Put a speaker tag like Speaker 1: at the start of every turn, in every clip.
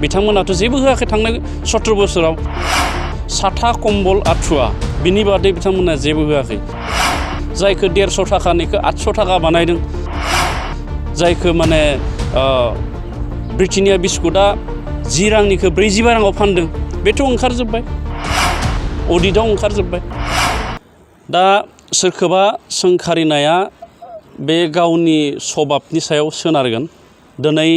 Speaker 1: बिथांमोनाथ' जेबो होआखै थांनाय 17 बोसोराव साथा कम्बल आठुवा बिनि बादै बिथांमोना जेबो होआखै जायखौ 150 थाखानिखौ 800 थाखा बानायदों जायखौ माने ब्रिटेनिया बिस्कुटआ 10 रांनिखौ 45 राङाव फानदों बेथ' ओंखारजोब्बाय अडिटआव ओंखारजोब्बाय दा सोरखौबा सोंखारिनाया बे गावनि सभाबनि सायाव सोनारगोन दिनै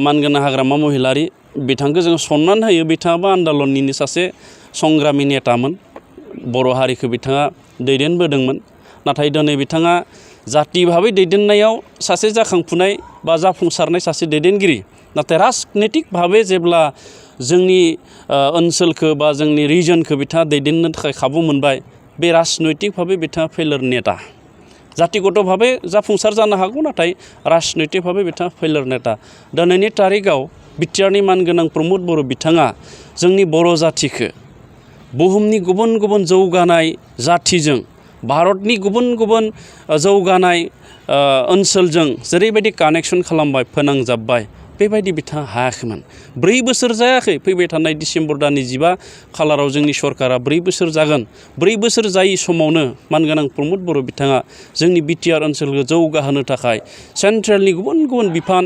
Speaker 1: मानगोनां हाग्रामा महिलारि बिथांखौ जों सनमान होयो बिथाङाबो आन्दलननिनो सासे संग्रामि नेतामोन बर' हारिखौ बिथाङा दैदेनबोदोंमोन नाथाय दिनै बिथाङा जाति भाबै दैदेननायाव सासे जाखांफुनाय बा जाफुंसारनाय सासे दैदेनगिरि नाथाय राजनितिक भाबै जेब्ला जोंनि ओनसोलखौ बा जोंनि रिजनखौ बिथाङा दैदेननो थाखाय खाबु मोनबाय बे राजनैतिक भाबै बिथाङा फेलार नेता जातिगत भाबै जाफुंसार जानो हागौ नाथाय राजनैतिक भाबै बिथाङा फेलार नेता दिनैनि तारिखआव बिटिआरनि मानगोनां प्रमद बर' बिथाङा जोंनि बर' जातिखौ बुहुमनि गुबुन गुबुन जौगानाय जातिजों भारतनि गुबुन गुबुन जौगानाय ओनसोलजों जेरैबायदि कानेक्सन खालामबाय फोनांजाबबाय बेबायदि बिथाङा हायाखैमोन 4 बोसोर जायाखै फैबाय थानाय डिसेम्बर दाननि 15 खालाराव जोंनि सरकारा 4 बोसोर जागोन 4 बोसोर जायै समावनो मानगोनां प्रमद बर' बिथाङा जोंनि बिटिआर ओनसोलखौ जौगाहोनो थाखाय सेन्ट्रेलनि गुबुन गुबुन बिफान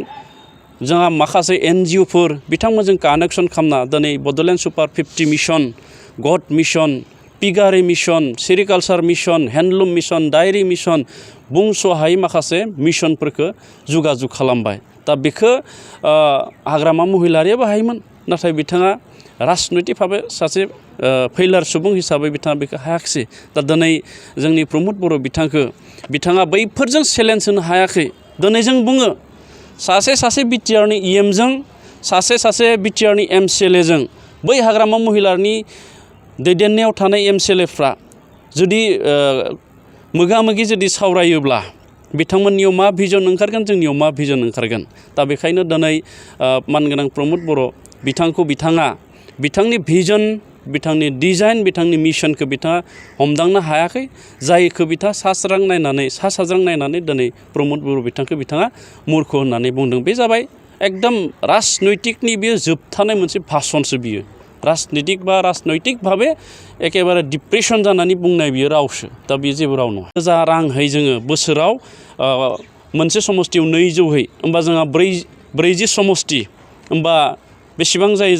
Speaker 1: जोंहा माखासे एनजिअफोर बिथांमोनजों कानेक्सन खालामना दिनै Bodoland super 50 mission goat mission piggery mission sericulture mission handloom mission dairy mission बुंस' हायै माखासे मिशनफोरखौ जुगाजुग खालामबाय दा बेखौ हाग्रामा महिलारियाबो हायोमोन नाथाय बिथाङा राजनैतिक भाबै सासे फैलार सुबुं हिसाबै बिथाङा बेखौ हायाखिसै दा दिनै जोंनि प्रमद बर' बिथाङा बैफोरजों चेलेन्ज होनो हायाखै दिनै जों बुङो सासे बिटिआरनि इएमजों सासे बिटिआरनि एमसिएलएजों बै हाग्रामा महिलारिनि दैदेननायाव थानाय एमसिएलएफ्रा जुदि मोगा-मोगि जुदि सावरायोब्ला बिथांमोननियाव मा भिजन ओंखारगोन जोंनियाव मा भिजन ओंखारगोन दा बेखायनो दिनै मानगोनां प्रमद बर' बिथाङा बिथांनि भिजन बिथांनि डिजाइन बिथांनि मिशनखौ बिथाङा हमदांनो हायाखै जायखौ बिथाङा सा साज्रां नायनानै दिनै प्रमद बर' बिथाङा मूर्ख होननानै बुंदों बे जाबाय एकदम राजनैतिकनि बेयो जोबथानाय मोनसे भाषणसो बियो राजनैतिक भाबै एखेबारे डिप्रेसन जानानै बुंनाय बियो रावसो दा बेयो जेबो राव नङा जा रांहै जोङो बोसोराव मोनसे समष्टियाव 200 होमबा जोंहा 40 समष्टि होमबा बेसेबां जायो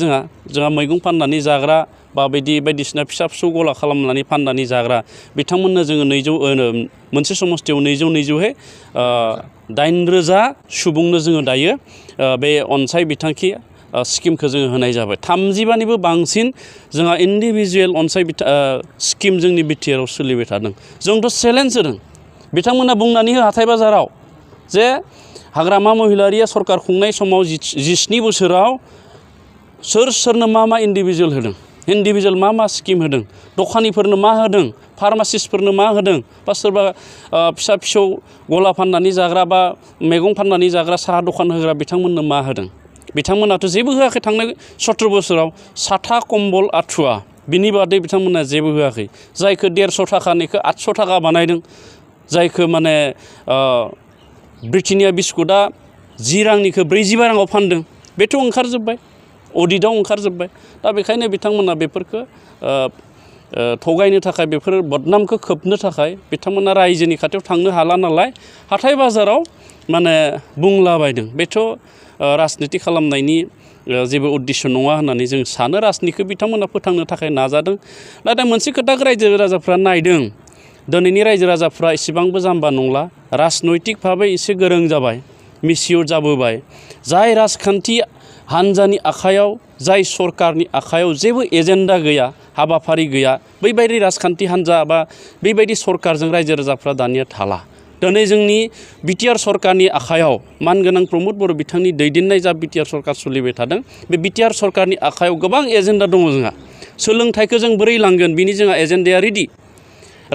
Speaker 1: जोंहा मैगं फाननानै जाग्रा बा बायदिसिना फिसा फिसौ गला खालामनानै फाननानै जाग्रा बिथांमोननो जोङो 200 मोनसे समष्टियाव 200 8,000 सुबुंनो जोङो दायो बे अनसाय बिथांखि स्किमखौ जोङो होनाय जाबाय 35निबो बांसिन जोंहा इन्डिभिजुवेल अनसाय स्किम जोंनि बिटिआराव सोलिबाय थादों जोंथ' चेलेन्ज होदों बिथांमोना बुंनानै हो हाथाय बाजाराव जे हाग्रामा महिलारिया सरकार खुंनाय समाव 17 बोसोराव सोरनो मा इन्डिभिजुवेल होदों इन्डिभिजुवेल मा स्किम होदों दखानिफोरनो मा होदों फार्मासिस्टफोरनो मा होदों बा सोरबा फिसा फिसौ गला फाननानै जाग्रा बा मैगं फाननानै जाग्रा साहा दखान होग्रा बिथांमोननो मा होदों बिथांमोनाथ' जेबो होआखै थांनाय 17 बोसोराव साथा कम्बल आठुवा बिनि बादै बिथांमोना जेबो होआखै जायखौ 150 थाखानिखौ 800 थाखा बानायदों जायखौ माने ब्रिटेनिया बिस्कुटआ 10 रांनिखौ 45 राङाव फानदों बेथ' ओंखारजोब्बाय अडिटआव ओंखारजोब्बाय दा बेखायनो बिथांमोना बेफोरखौ थगायनो थाखाय बेफोर बदनामखौ खोबनो थाखाय बिथांमोना रायजोनि खाथियाव थांनो हाला नालाय हाथाय बाजाराव माने बुंलाबायदों बेथ' राजनिति खालामनायनि जेबो उद्देश्य नङा होननानै जों सानो राजनितिखौ बिथांमोना फोथांनो थाखाय नाजादों नाथाय मोनसे खोथा रायजो राजाफ्रा नायदों दिनैनि रायजो राजाफ्रा एसेबांबो जाम्बा नंला राजनैतिक भाबै एसे गोरों जाबाय मिसियर जाबोबाय जाय राजखान्थि हानजानि आखायाव जाय सरकारनि आखायाव जेबो एजेन्डा गैया हाबाफारि गैया बैबायदि राजखान्थि हानजा बा बेबायदि सरकारजों रायजो राजाफ्रा दानिया थाला दिनै जोंनि बिटिआर सरकारनि आखायाव मानगोनां प्रमद बर' बिथांनि दैदेननाय जा बिटिआर सरकार सोलिबाय थादों बे बिटिआर सरकारनि आखायाव गोबां एजेन्डा दङ जोंहा सोलोंथाइखौ जों बोरै लांगोन बिनि जोंहा एजेन्डाया रेडि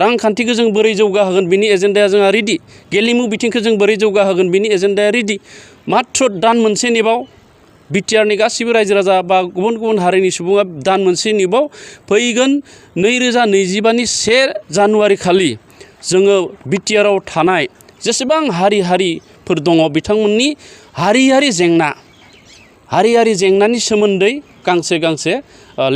Speaker 1: रांखान्थिखौ जों बोरै जौगाहोगोन बिनि एजेन्डाया जोंहा रेडि गेलेमु बिथिंखौ जों बोरै जौगाहोगोन बिनि एजेन्डाया रेडि मात्र दान मोनसे नेबाव बिटिआरनि गासिबो रायजो राजा बा गुबुन गुबुन हारिनि सुबुङा दान मोनसे नेबाव फैगोन 2025नि 1 जानुवारि खालि जोङो बिटिआराव थानाय जेसेबां हारिफोर दङ बिथांमोननि हारियारि जेंना हारियारि जेंनानि सोमोन्दै गांसे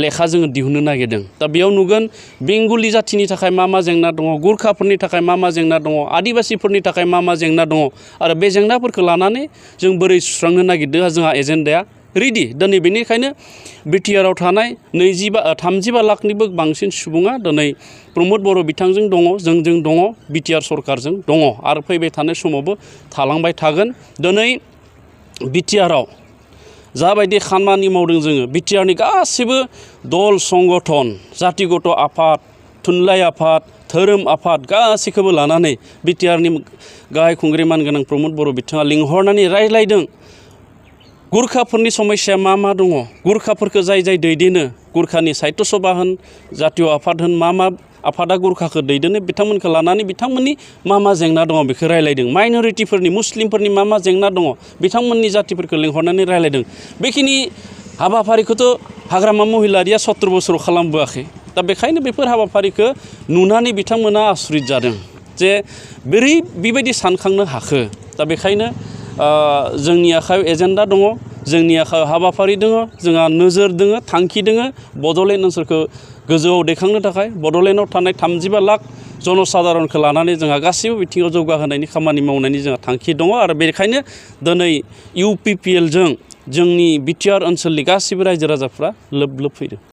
Speaker 1: लेखा जोङो दिहुननो नागिरदों। दा बेयाव नुगोन बेंगलि जाथिनि थाखाय मा जेंना दङ, गुरखाफोरनि थाखाय मा जेंना दङ, आदिबासिफोरनि थाखाय मा जेंना दङ आरो बे जेंनाफोरखौ लानानै जों बोरै सुस्रांनो नागिरदों जोंहा एजेन्डाया रेडि। दिनै बेनिखायनो बिटिआरआव थानाय 35 लाखनिबो बांसिन सुबुङा दिनै प्रमद बर' बिथांजों दङ, जोंजों दङ, बिटिआर सरकारजों दङ आरो फैबाय थानाय समावबो थालांबाय थागोन। दिनै बिटिआरआव जाबायदि खामानि मावदों जोङो, बिटिआरनि गासिबो दल संगठन, जातिगत आफाद, थुनलाइ आफाद, धोरोम आफाद गासैखौबो लानानै बिटिआरनि गाहाय खुंग्रि मानगोनां प्रमद बर' बिथाङा लिंहरनानै रायज्लायदों। गुरखाफोरनि समस्या मा दङ, गुरखाफोरखौ जाय दैदेनो, गुरखानि साहित्य सभा होन, जातीय आफाद होन, मा आफादा गुरखाखौ दैदेनो, बिथांमोनखौ लानानै बिथांमोननि मा जेंना दङ बेखौ रायज्लायदों। माइनरिटिफोरनि, मुस्लिमफोरनि मा जेंना दङ बिथांमोननि जातिफोरखौ लिंहरनानै रायज्लायदों। बेखिनि हाबाफारिखौथ' हाग्रामा महिलारिया 17 बोसोराव खालामबोआखै। दा बेखायनो बेफोर हाबाफारिखौ नुनानै बिथांमोना आसरित जादों जे बोरै बेबायदि सानखांनो हाखो। दा बेखायनो जोंनि आखायाव एजेन्डा दङ, जोंनि आखायाव हाबाफारि दङ, जोंहा नोजोर दङ, थांखि दङ बड'लेण्ड ओनसोलखौ गोजौआव दैखांनो थाखाय। बड'लेण्डआव थानाय 35 लाख जनसाधारनखौ लानानै जोंहा गासैबो बिथिङाव जौगाहोनायनि खामानि मावनायनि जोंहा थांखि दङ आरो बेनिखायनो दिनै UPPLजों जोंनि बिटिआर ओनसोलनि गासैबो रायजो राजाफ्रा लोब फैदों।